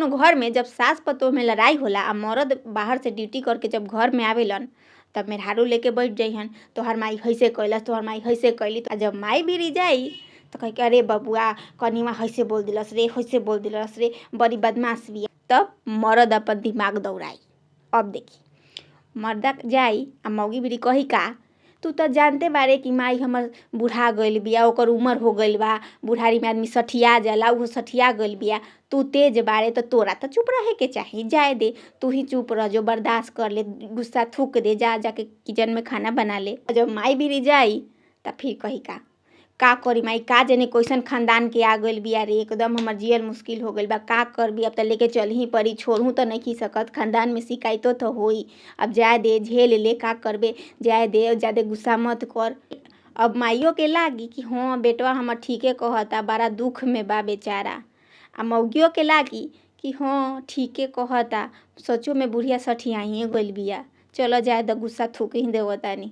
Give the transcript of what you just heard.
कोनो घर में जब सास पतोह में लड़ाई होला आ मर्द बाहर से ड्यूटी करके जब घर में आवेलन तब मेहरारू लेके बैठ जइहन, तोहार माई हइसे कैलस, तोहार माई हइसे कैली। आ जब माई भिरी जाई त कही कि अरे बबुआ कनिवा हइसे बोल दिलस रे, हइसे बोल दिलस रे, बड़ी बदमाश बिया। तब मर्द अपन दिमाग दौड़ाई। अब देखी मर्दा जाई आ मौगी भिरी कही का, तू त जानते बारे कि माई हमर बुढ़ा गइल बिया, ओकर उमर हो गइल बा, बुढ़ारी में आदमी सठिया जाला, उहो सठिया गइल बिया। तू तेज बारे त तोरा त चुप रहे के चाही, जाए दे तू ही चुप रह जो, बर्दाश्त कर ले, गुस्सा थूक दे, जा जाके किचन में खाना बना ले। जब माई भिरी जाई त फिर कही का, का करी माई, का जाने कैसन खानदान के आ गइल बिया रे, एकदम हमर जियल मुश्किल हो गइल बा, का करबी, अब त लेके चलही पड़ी, छोड़हु त नइखी सकत, खानदान में शिकायतो त होई, अब जाए दे झेल ले, का करबे, जाए दे ज्यादा गुस्सा मत कर। अब माइयो के लागी कि हाँ बेटवा हमर ठीके कहता, बड़ा दुख में बा बेचारा। आ मौगियो के लागी कि हाँ ठीके कहता, सचो में बुढ़िया सठियाइए गइल बिया, चलो जाए द गुस्सा थूक ही देवतानी।